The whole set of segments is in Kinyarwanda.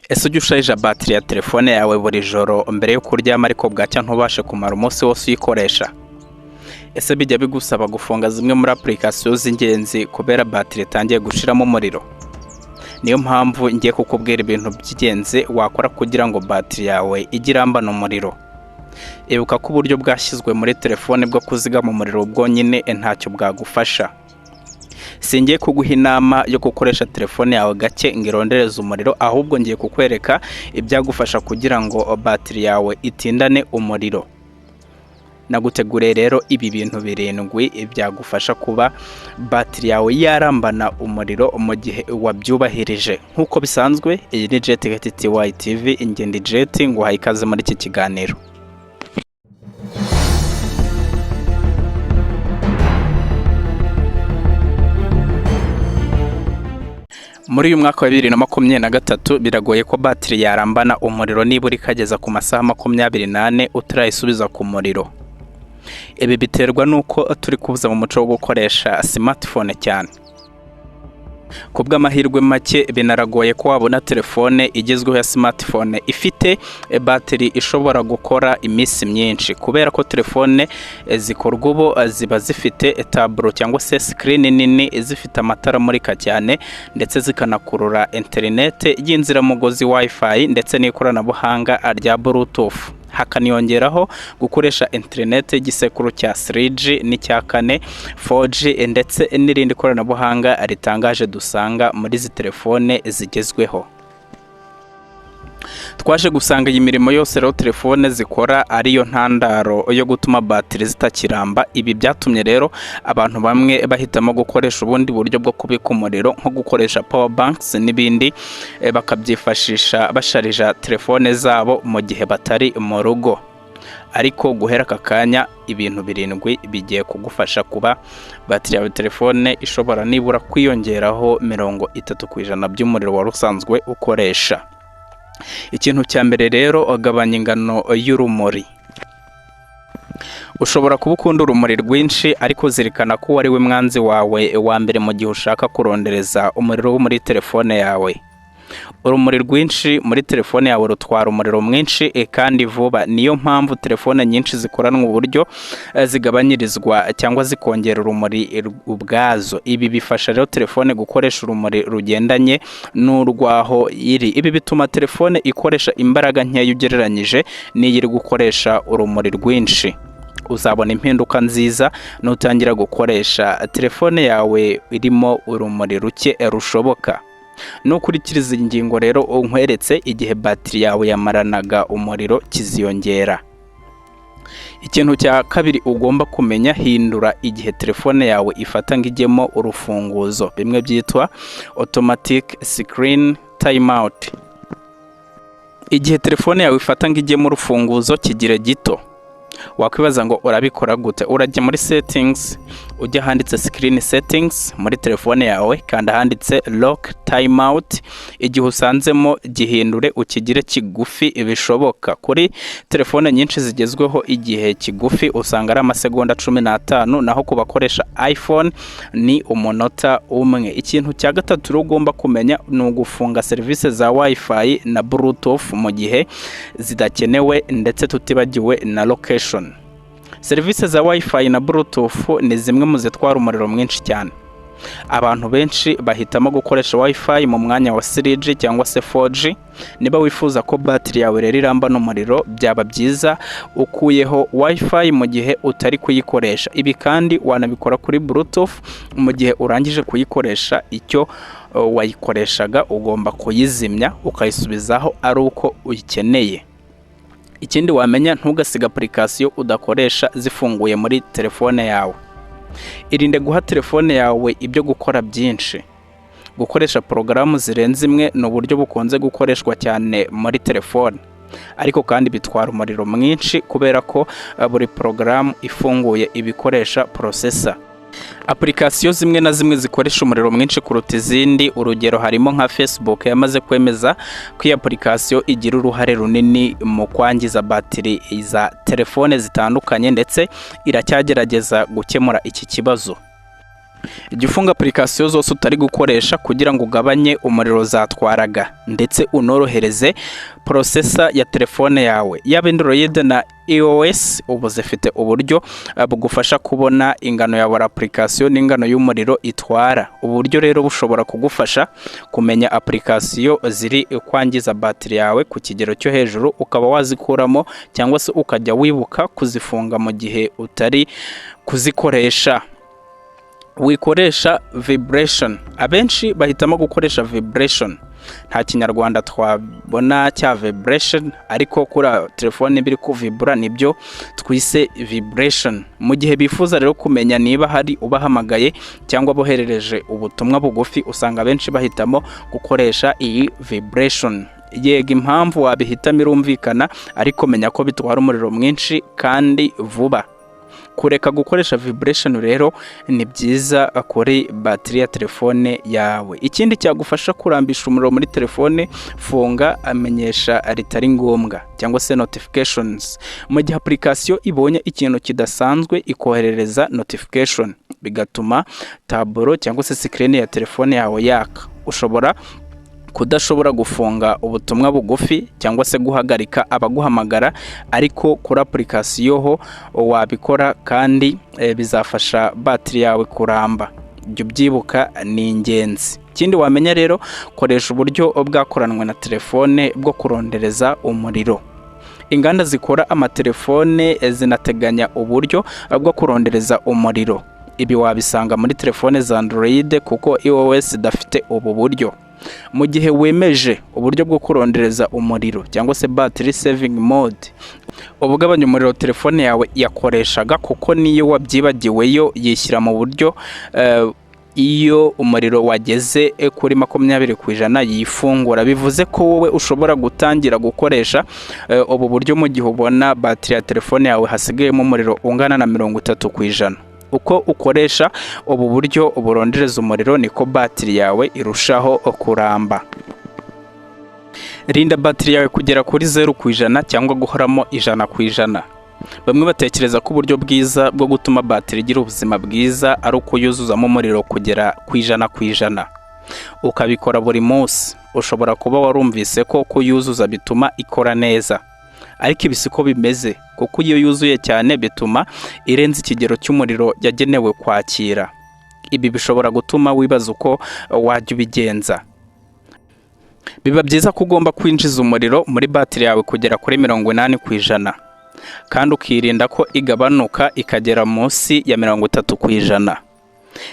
Ese ujya usharija batiri ya telefone yawe buri joro mbere yo kuryama, ariko bwacya ntubashe kumara umunsi wose uyikoresha? Ese bijya bigusaba gufunga zimwe muri application z'ingenzi kubera batiri itangiye gushiramo umuriro? Niyo mpamvu ngiye kukubwira ibintu by'ingenzi wakora kugira ngo batiri yawe ijye irambana umuriro. Ibuka ko uburyo bwashyizwe muri telefone bwo kuzigama umuriro bwonyine ntacyo bwagufasha. Singiye kuguha inama yo gukoresha telefone yawe gake ngo irondereze umuriro, ahubwo ngiye kukwereka ibyagufasha kugira ngo batiri yawe itindane umuriro. Naguteguriye rero ibi bintu birindwi byagufasha kuba batiri yawe yarambana umuriro mu gihe wabyubahirije. Nk'uko bisanzwe, iyi ni Jet TTY TV, ingendo Jet, nguhaye ikaze muri iki kiganiro. Muri uyu mwaka wa 2023 biragoye ko batiri yarambana umuriro nibura ikageza ku masaha 24 utarayisubiza ku muriro. Ibi biterwa n'uko turi kuza mu muco wo gukoresha smartphone cyane. Ku bw'amahirwe make, binaragoye ko wabona telefone igezweho ya smartphone ifite batiri ishobora gukora iminsi myinshi, kubera ko telefone zikorwa ubu ziba zifite tableau cyangwa se screen nini, zifite amatara amurika cyane, ndetse zikanakurura interinete y'inziramugozi WiFi ndetse n'ikoranabuhanga rya Bluetooth, hakaniyongeraho gukoresha interinete y'igisekuru cya 3G n'icya 4, 4G, ndetse n'irindi koranabuhanga ritangaje dusanga muri izi telefone zigezweho. Twaje gusanga iyi mirimo yose rero telefone zikora ariyo ntandaro yo gutuma batiri zitakiramba. Ibi byatumye rero abantu bamwe bahitamo gukoresha ubundi buryo bwo kubika umuriro, nko gukoresha power banks n'ibindi, bakabyifashisha basharija telefone zabo mu gihe batari mu rugo. Ariko guhera aka kanya, ibintu birindwi bigiye kugufasha kuba batiri yawe telefone ishobora nibura kwiyongeraho 30% by'umuriro wari usanzwe ukoresha. Ikintu cya mbere rero, gabanya ingano y'urumuri. Ushobora kuba ukunda urumuri rwinshi, ariko zirikana ko uwo ari we mwanzi wawe wa mbere mu gihe ushaka kurondereza umuriro wo muri telefone yawe. Urumuri rwinshi muri telefone yawe rutwara umuriro mwinshi kandi vuba. Niyo mpamvu telefone nyinshi zikoranwa uburyo zigabanyirizwa cyangwa zikongera urumuri ubwazo. Ibi bifasha rero telefone gukoresha urumuri rugendanye n'urwaho iri. Ibi bituma telefone ikoresha imbaraga nkeya ugereranyije n'iyo iri gukoresha urumuri rwinshi. Uzabona impinduka nziza nutangira gukoresha telefone yawe irimo urumuri ruke rushoboka. Nukurikiriza iyi ngingo rero nkweretse, igihe batiri yawe yamaranaga umuriro kiziyongera. Ikintu cya kabiri ugomba kumenya: hindura igihe telefone yawe ifata ngo ijyemo urufunguzo, bimwe byitwa automatic screen timeout. Igihe telefone yawe ifata ngo ijyemo urufunguzo kigire gito. Wakwibaza ngo urabikora gute? Urajya muri settings, ujya ahanditse screen settings muri telefone yawe, kanda ahanditse lock timeout. Igihe usanzemo gihindure ukigire kigufi bishoboka. Kuri telefone nyinshi zigezweho, igihe kigufi usanga ari amasegonda 15, naho ku bakoresha iPhone ni umunota umwe. Ikintu cya gatatu rero ugomba kumenya ni ugufunga serivisi za WiFi na Bluetooth mu gihe zidakenewe, ndetse tutibagiwe na location. Serivisi za WiFi na Bluetooth ni zimwe mu zitwara umuriro mwinshi cyane. Abantu benshi bahitamo gukoresha WiFi mu mwanya wa 3G cyangwa se 4G. Niba wifuza ko batiri yawe rero irambana umuriro, byaba byiza ukuyeho WiFi mu gihe utari kuyikoresha. Ibi kandi wanabikora kuri Bluetooth. Mu gihe urangije kuyikoresha icyo wayikoreshaga, ugomba kuyizimya ukayisubizaho ari uko uyikeneye. Ikindi wamenya, ntugasiga application udakoresha zifunguye muri telefone yawe. Irinde guha telefone yawe ibyo gukora byinshi. Gukoresha porogaramu zirenze imwe ni uburyo bukunze gukoreshwa cyane muri telefone, ariko kandi bitwara umuriro mwinshi kubera ko buri porogaramu ifunguye ibikoresha processor. Application zimwe na zimwe zikoresha umuriro mwinshi kuruta izindi, urugero harimo nka Facebook. Yamaze kwemeza ko iyi application igira uruhare runini mu kwangiza batiri za telefone zitandukanye, ndetse iracyagerageza gukemura iki kibazo. Jya ufunga application zose utari gukoresha kugira ngo ugabanye umuriro zatwaraga, ndetse unorohereze processor ya telefone yawe. Yaba Android na iOS ubu zifite uburyo bugufasha kubona ingano ya buri application n'ingano y'umuriro itwara. Ubu buryo rero bushobora kugufasha kumenya application ziri kwangiza batiri yawe ku kigero cyo hejuru, ukaba wazikuramo cyangwa se ukajya wibuka kuzifunga mu gihe utari kuzikoresha. Wikoresha vibration. Abenshi bahitamo gukoresha vibration. Nta Kinyarwanda twabona cya vibration, ariko kuri telefone biri kuvibura nibyo twise vibration. Mu gihe bifuza rero kumenya niba hari ubahamagaye cyangwa boherereje ubutumwa bugufi, usanga abenshi bahitamo gukoresha iyi vibration. Yego, impamvu wabihitamo irumvikana, ariko menya ko bitwara umuriro mwinshi kandi vuba. Kureka gukoresha vibration rero ni byiza kuri batiri ya telefone yawe. Ikindi cyagufasha kurambisha umuriro muri telefone, funga amenyesha ritari ngombwa cyangwa se notifications. Mu gihe application ibonye ikintu kidasanzwe, ikoherereza notification, bigatuma tableau cyangwa se screen ya telefone yawe yaka. Ushobora kudashobora gufunga ubutumwa bugufi cyangwa se guhagarika abaguhamagara, ariko kuri application ho wabikora kandi bizafasha batiri yawe kuramba. Jya ubyibuka, ni ingenzi. Ikindi wamenya rero, koresha uburyo bwakoranwe na telefone bwo kurondereza umuriro. Inganda zikora amatelefone zinateganya uburyo bwo kurondereza umuriro. Ibi wabisanga muri telefone za Android kuko iOS idafite ubu buryo. Mu gihe wemeje uburyo bwo kurondereza umuriro cyangwa se battery saving mode, uba ugabanya umuriro telefone yawe yakoreshaga, kuko niyo wabyibagiweyo yishyira mu buryo iyo umuriro wageze kuri 20% yifungura. Bivuze ko wowe ushobora gutangira gukoresha ubu buryo mu gihe ubona batiri ya telefone yawe hasigayemo umuriro ungana na 30%. Uko ukoresha ubu buryo burondereza umuriro, niko batiri yawe irushaho kuramba. Rinda batiri yawe kugera kuri 0% cyangwa guhoramo 100%. Bamwe batekereza ko uburyo bwiza bwo gutuma batiri igira ubuzima bwiza ari ukuyuzuzamo umuriro kugera ku 100%, ukabikora buri munsi. Ushobora kuba warumvise ko kuyuzuza bituma ikora neza, ariko ibi siko bimeze, kuko iyo yuzuye cyane bituma irenza ikigero cy'umuriro yagenewe kwakira. Ibi bishobora gutuma wibaza uko wajya ubigenza. Biba byiza ko ugomba kwinjiza umuriro muri batiri yawe kugera kuri 80%, kandi ukirinda ko igabanuka ikagera munsi ya 30%.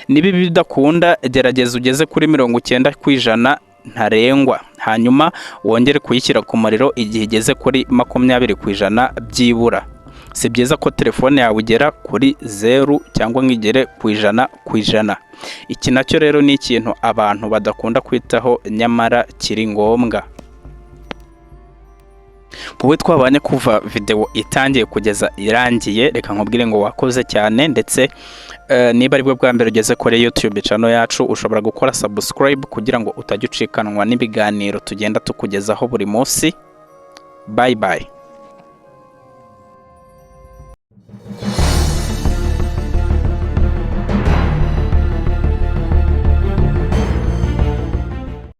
Niba ibi bidakunda, gerageza ugeze kuri 90% ntarengwa, hanyuma wongere kuyishyira ku muriro igihe igeze kuri 20% byibura. Si byiza ko telefone yawe igera kuri 0 cyangwa ngo igere ku 100%. Iki nacyo rero ni ikintu abantu badakunda kwitaho, nyamara kiri ngombwa. Wowe twabanye kuva videwo itangiye kugeza irangiye, reka nkubwire ngo wakoze cyane. Ndetse niba aribwo bwa mbere ugeze kuri YouTube channel yacu, ushobora gukora subscribe kugira ngo utajya ucikanwa n'ibiganiro tugenda tukugezaho buri munsi. Bye bye.